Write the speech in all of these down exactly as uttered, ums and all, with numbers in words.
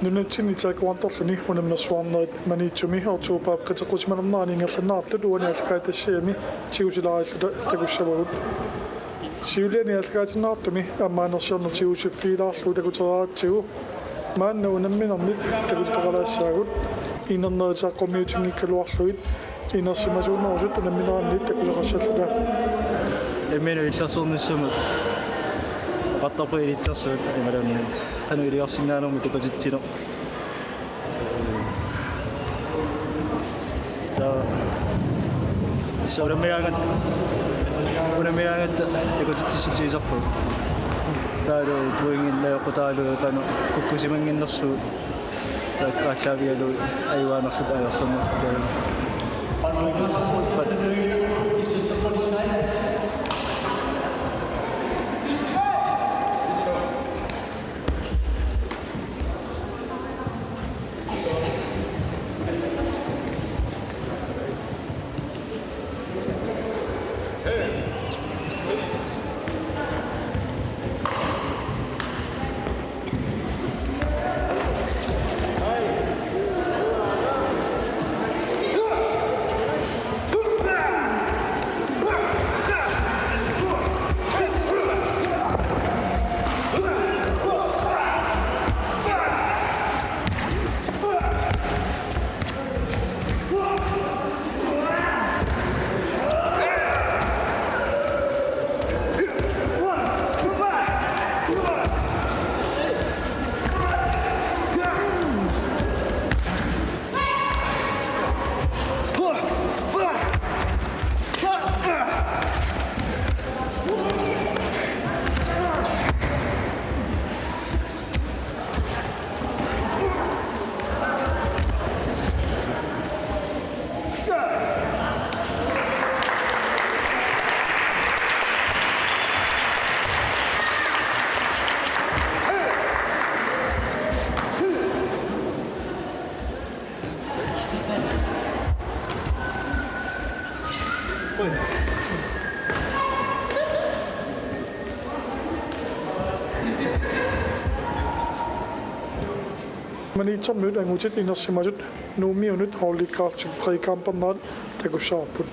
Nunatsinni taekwondoorluni unammersuarnerit Maniitsumi oktobarip qiteqqusimanerani ingerlanneqartut uani aallakaatitassiami tigussilaarilluta takussavagut. Siuliani aallakaatinneqartumi ammaanersiorneq tigusiffigilaarlugu takutereeratsigu maanna unamminernik takutitaqalaassaagut. Inernerit saqqummiutinngikkaluarlugit inersimasuunerusut unamminerannik takusaqassalluta. Imminut illersornissamut oqartarpunga ilitsersuut imaluunniit qanoq iliorsinnaanermut takutitsineq. Taava tassa unammigaangatta, unammigaangatta takutitsissutigisarpagut. Taavalu pointit najoqqutaralugu qanoq kukkusimannginnersugut. Taakku aallaavigalugu ajugaannarluta ajorserneqartut. Maniitsormiut angutit inersimasut Nuummiunut holdikkaartik frikampernerat takussavarput.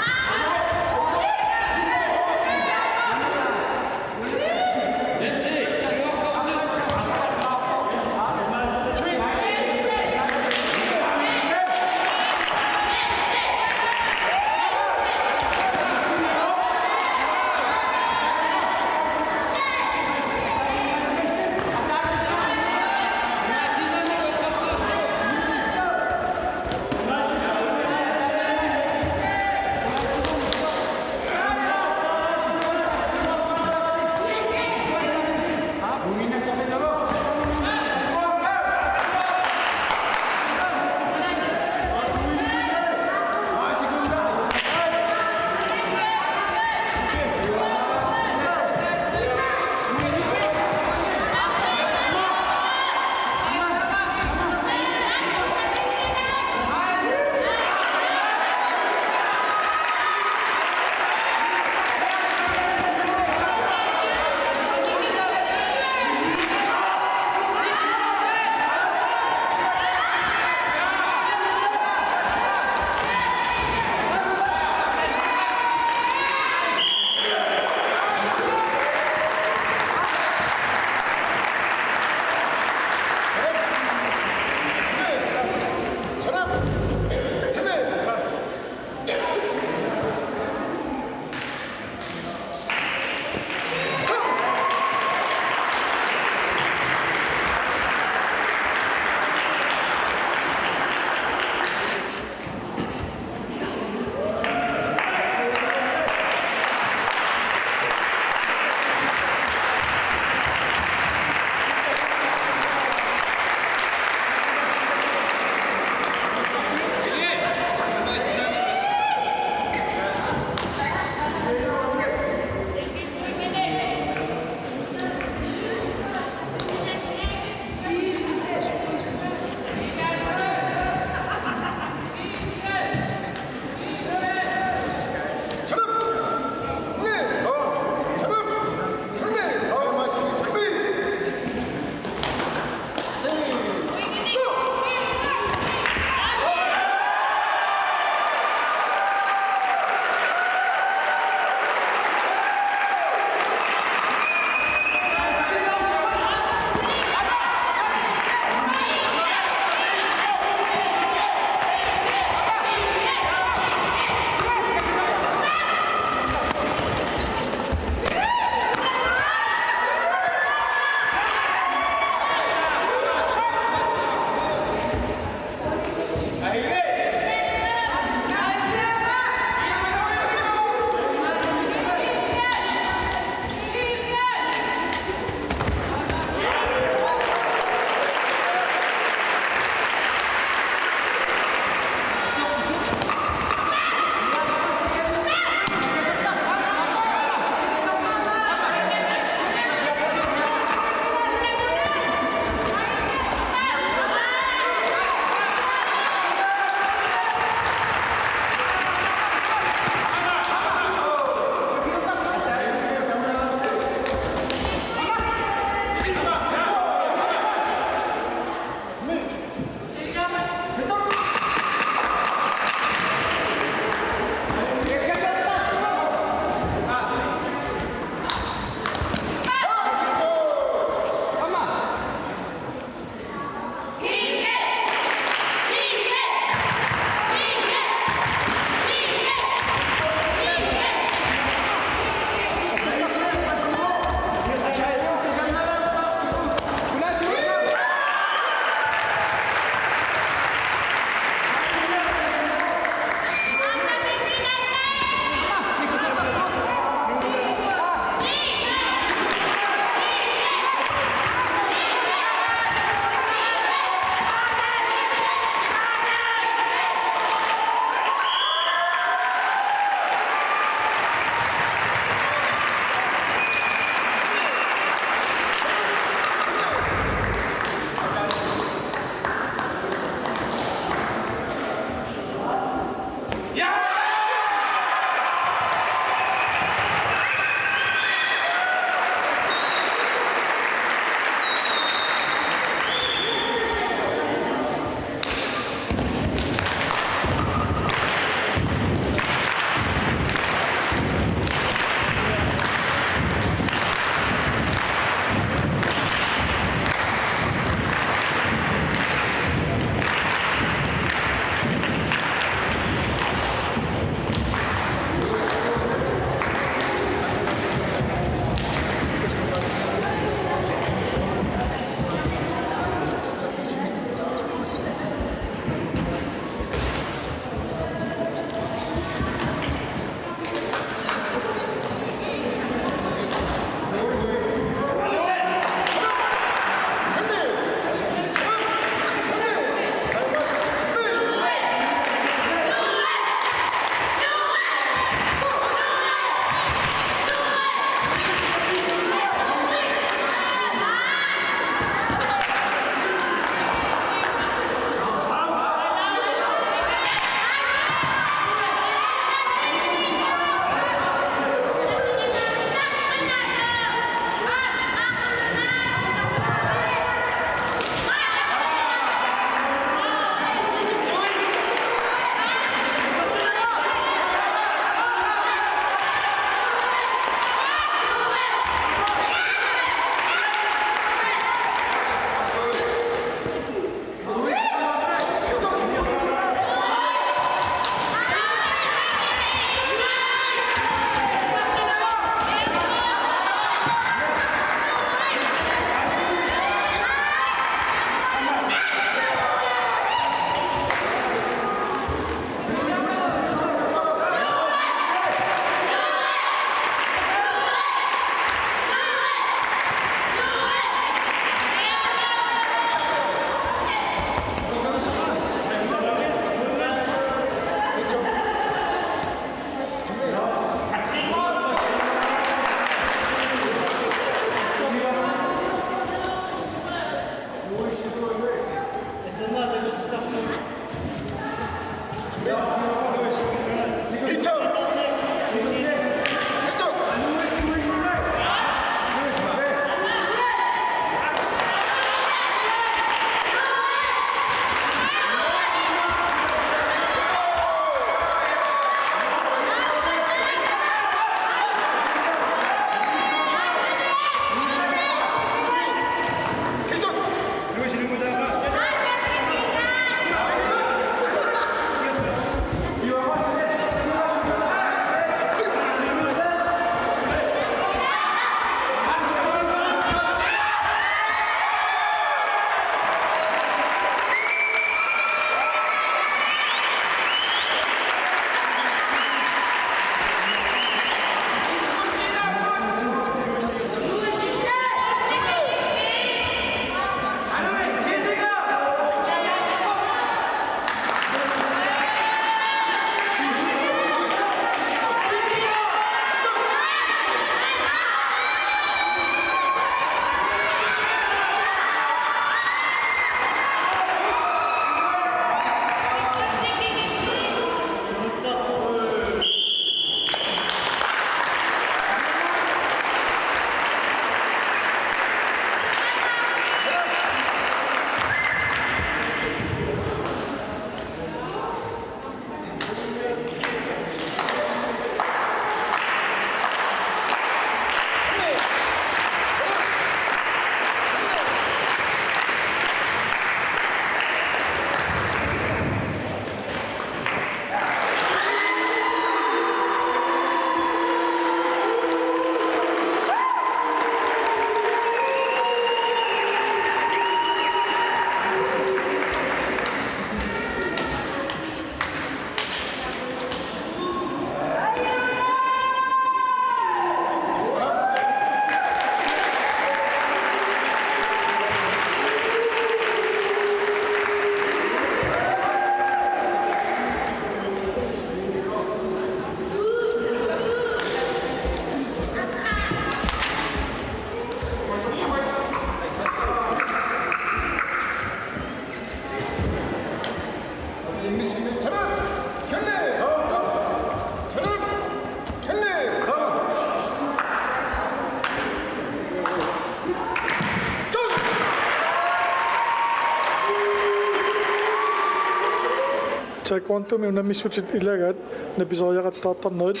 Taekwondomi unammissutit ilagaat napisariaqattaartarnerit.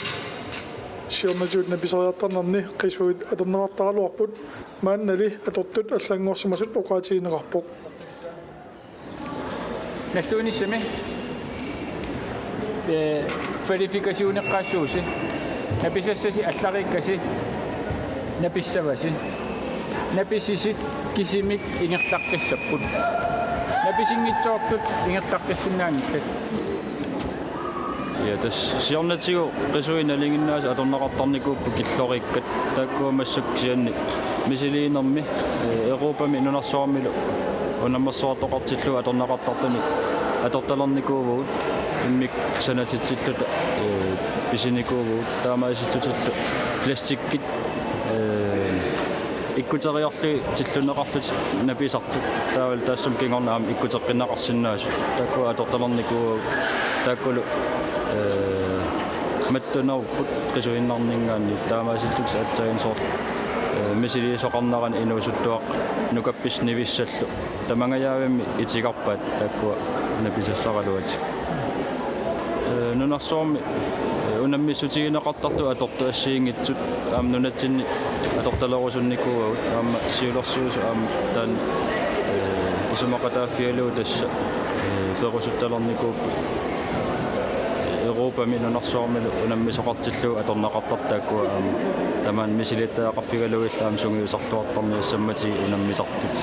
Siornatigut napisariartarnerni qisuit atorneqartaraluarput, maannali atortut allanngorsimasut oqaatigineqarpoq. Nalluinissami, ee, kvalifikationeqqaassuusi. Napisassasi allariikkasi napissavasi. Napisisit kisimik ingerlaqqissapput. Napisinngitsoortut ingerlaqqissinnaanngillat. Ja, tassa siornatigut qisuit nalinginnaasut atorneqartarnikuupput killoriikkat. Taakkua massakkut kisianni misiliinermi, ee, Europami nunarsuarmilu unammersuartoqartillugu atorneqartartunik atortalernikuuvugut, immikkut sanatitsilluta, ee, pisinikuuvugut, taamaasillutillu plastikkit, ee, ikkuteriarlugit tilluneqarlutik napisartut, taavalu taassuma kingorna aamma ikkuteqqinneqarsinnaasut, taakkua atortalernikuuvugut, taakkulu, ee, mattunerupput qisuinnarninngaanniit, taamaasillutik aatsaannguaq, ee, misiliisoqarnerani inuusuttuaqqat nukappissat nivissallu tamangajaavimmi itigarpaat taakkua napisassaraluatik. Ee, nunarsuarmi, ee, unammissutigineqartartut atortut assigiinngitsut aamma nunatsinni atortalerusunnikuuagut, aamma siulersuisut aamma taanna, ee, isumaqataaffigalugu tassa, ee, perusuttalernikuu-, Europami nunarsuarmilu unammisoqartillugu atorneqartartut taakkua aamma tamaani misilittagaqarfigalugit aamma sungiusarluartarniassammata unammisartut.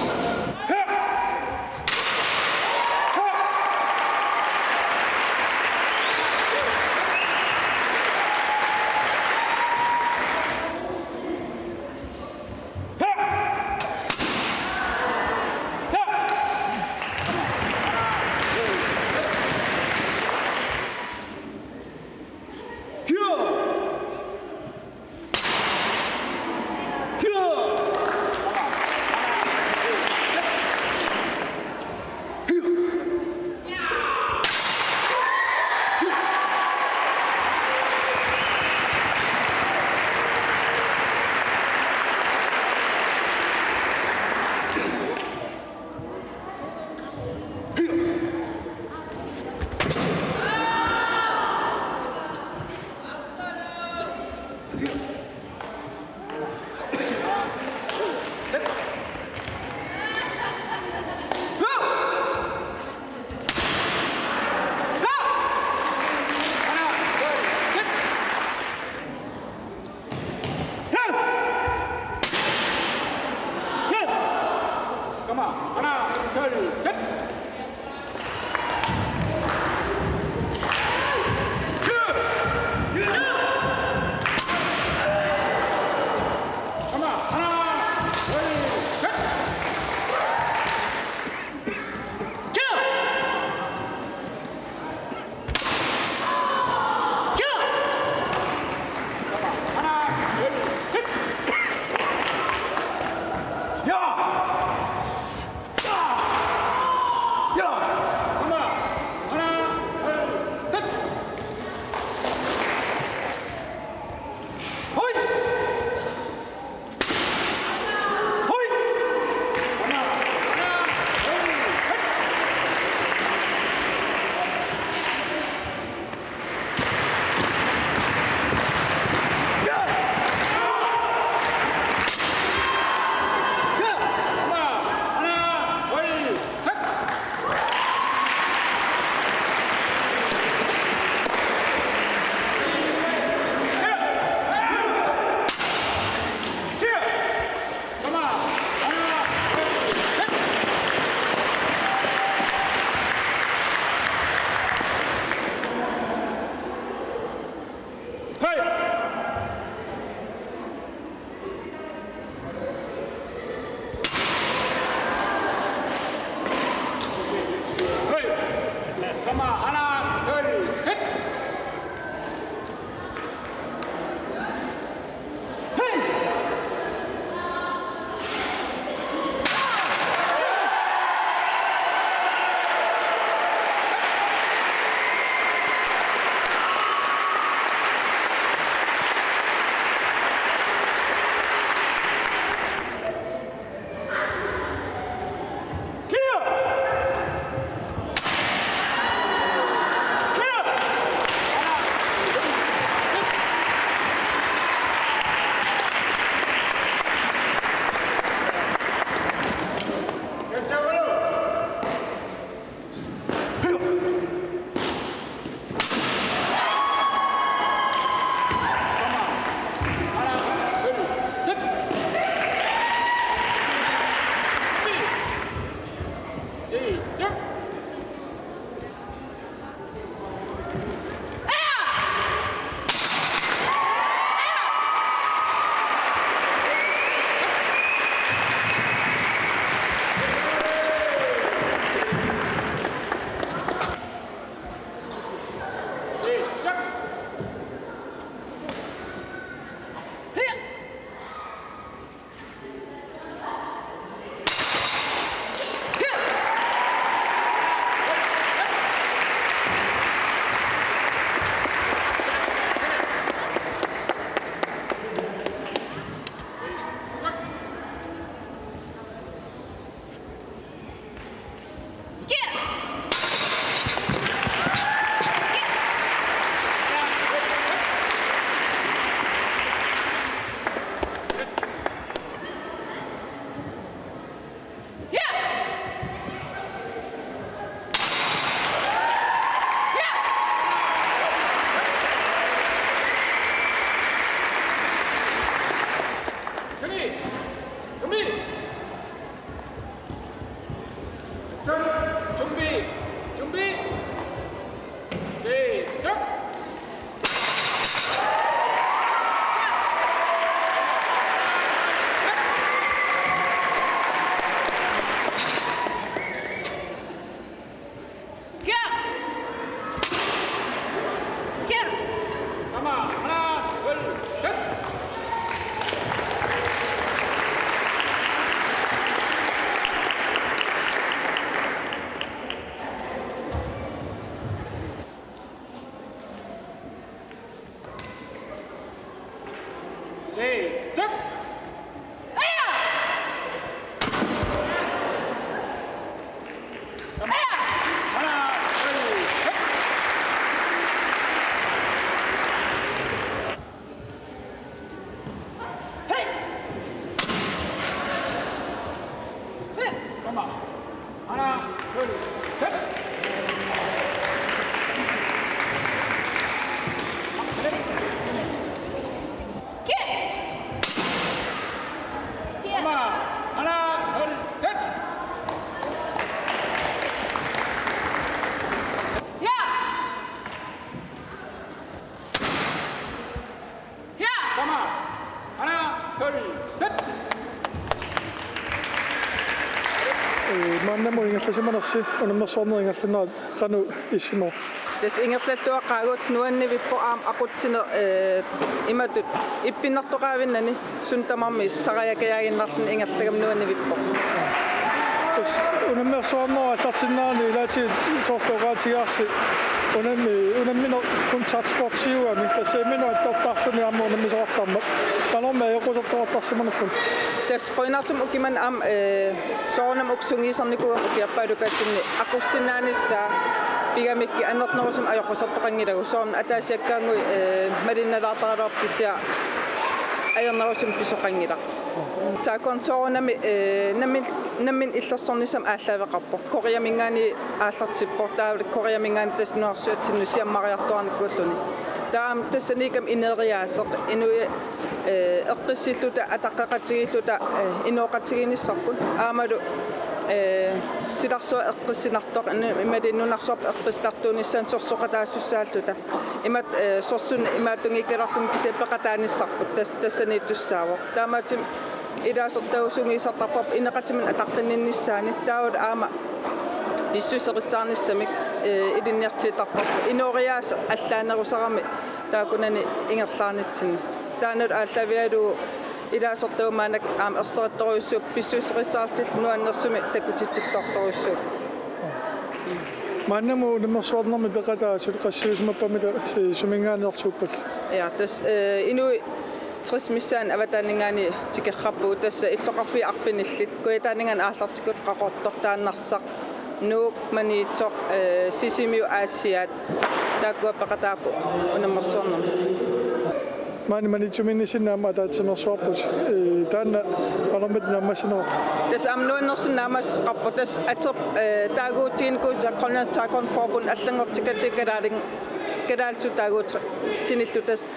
Sichuk. Ready? Come in. Junbi! Junbi! Sichuk! Kia! Kia! Tama, hana, gol, set! Sichuk! Aya! Aya! Hana! Hei! Hei! Tama. Hana, gol, set! Kick! Kick! Tama. Hana, gol, set! Ja! Ja! Tama. Hana, gol, set! Ee, maannamut ingerlasimanersi unammersuarneq ingerlannerat qanoq issimava? Tassa ingerlalluaqaagut nuannivippoq aamma aqutsineq, ee, imatut ippinnartoqavinnani suut tamarmik sarajakajaaginnarluni ingerlagami nuannivippoq. Tassa unammersuarnerup aallartinnerani ilaatigut soorlu oqaatigaarsi unammi-, unammineq kontaktsportiugami, tassa imminut attortarluni aamma unammisoqartarmat. Qanormi ajoqusertoqartarsimanerlugu? Tassa qujanartumik ukioq manna aamma, ee, soorunami uku sungiusarnikuugami ukiorpaalukaatsinni aqussinnaanissaa pigamikkit annertunerusumik ajoqusertoqanngilagut, soorunami ataasiakkaannguit, ee, malinnalaartaraluarput kisianni ajornerusumik pisoqanngilaq. Taakkununnga soorunami, ee, nammin-, nammineq illersornissamut aallaaveqarpoq. Koreaminngaanniit aallartippoq, taavalu Koreaminngaanniit tassa nunarsuatsinni siammariartuaarnikuulluni. Taava aamma tassaniikkami ineriaaseq, inuit, ee, eqqissilluta, ataqqeqatigiilluta, ee, inooqatigiinnissarput. Aammalu, ee, silarsuaq eqqissinartoq, inu-, imaluunniit nunarsuarput eqqissinartuunissaanut sorsoqataasussaalluta. Imatut, ee, sorsunneq imaattunngikkaluarluni kisianni peqataanissarput tas-, tassaniittussaavoq. Taamaattumik ilaasortagut sungiusartarparput ineqatiminnik ataqqinninnissaannik, taavalu aamma pissuserissaarnissamik, ee, ilinniartuutarparput. Inooriaaseq allaanerusarami taakkunani ingerlaarnitsinni. Taannalu aallaavigalugu ilaasortagut maannakkut aamma erseqqittorujussuupput, pissuserissaarlutillu nuannersumik takutitsilluartorujussuupput. Maannamut unammersuarnermi peqataasut qassiusimappamita si-, suminngaanneersuuppallu? Ja, tassa, ee, inuit tres missaanni avataaninngaanniit tikerrappugut, tassa illoqarfiit arfinillit. Kujataaninngaanniit aallartikkullu Qaqortoq, Taannarsaq, Nuuk, Maniitsoq, ee, Sisimiut, Aasiaat, taakkua peqataapput unammersuarnermi. Maani Maniitsumiinnissinni aamma ataatsimeersuarpusi, ee, taanna qanormita naammassineqarpa? Tassa aamma nuannersumik naammasseqarpoq, tassa ateq, ee, taaguutiginikuusoq Grønlands Taekwondo Forbund allanngortikkatsigu Kalaallit Kalaallisut taaguutinillu tassa,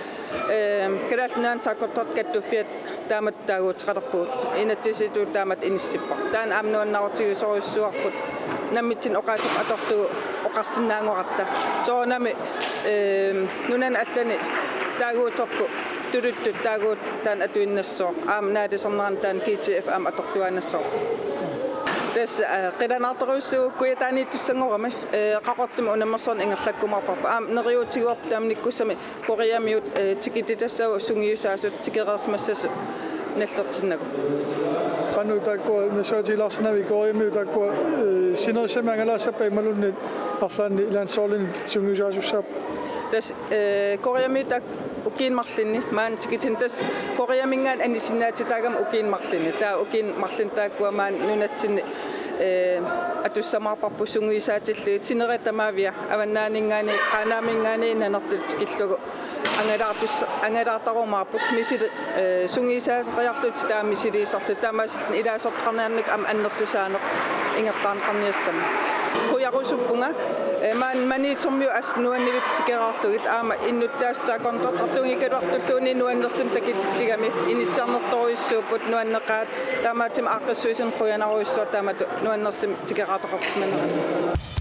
eh, Kalaallit Nunaanni taakkortoq kattuffiat taamatut taaguuteqalerpugut, inatsisitigut taamatut inissippoq. Taanna aamma nuannarutigisorujussuuarput, nammitsinnut oqaaseq atorlugu oqarsinnaanngorarta. Soorunami, eh, nunani allani taaguuterput, tuluttut taaguutit taanna atuinnassooq, aamma naalisarnerani taanna G T F aamma atortuaannassaaq. Tassa, eh, qilanaartorujussuuvoq, kujataaniittussanngorami, eh, Qaqortumi unammersorneq ingerlakkumaarparput. Aamma neriuutigaarput taamanikkussamik Koreamiut, eh, tikititassavut sungiusaasut tikereersimassasut nallertinnagu. Qanoq taakkua nassuiaatigilaarsinnaaviuk, Koreamiut taakkua, eh, sinerissami angalaassappat imaluunniit arlaanni landsholdinik sungiusaasussaappat? Tassa, eh, Koreamiut taakku ukiuni marlunni maani tikitinnit, tassa Koreaminngaanniit anisinnaatitaagami ukiuni marlunni. Taava ukiuni marlunni taakkua maani nunatsinni, eh, atussamaarparput sungiusaatillugit, sineriak tamaavia avannaaninngaanniit, Qaanaaminngaanniit Nanortallip tikillugu angalaartus-, angalaartarumaarput, misili-, eh, sungiusaasariarlutik taava misiliisarlutik, taamaasilluni ilaasortaqarniarneq aamma annertusaaneq ingerlaarneqarniassammat. Qujarusuppunga, eh, maani Maniitsormiut assut nuannivipput tikeraarlugit, aamma innuttaasut taakkornartortut tunngikkaluartulluunniit nuannersumik takutitsigami inissiarnertorujussuupput, nuanneqaat, taamaattumik aaqqissuisunut qujanarujussuaq taamatut nuannersumik tikeraartoqarsimanerani.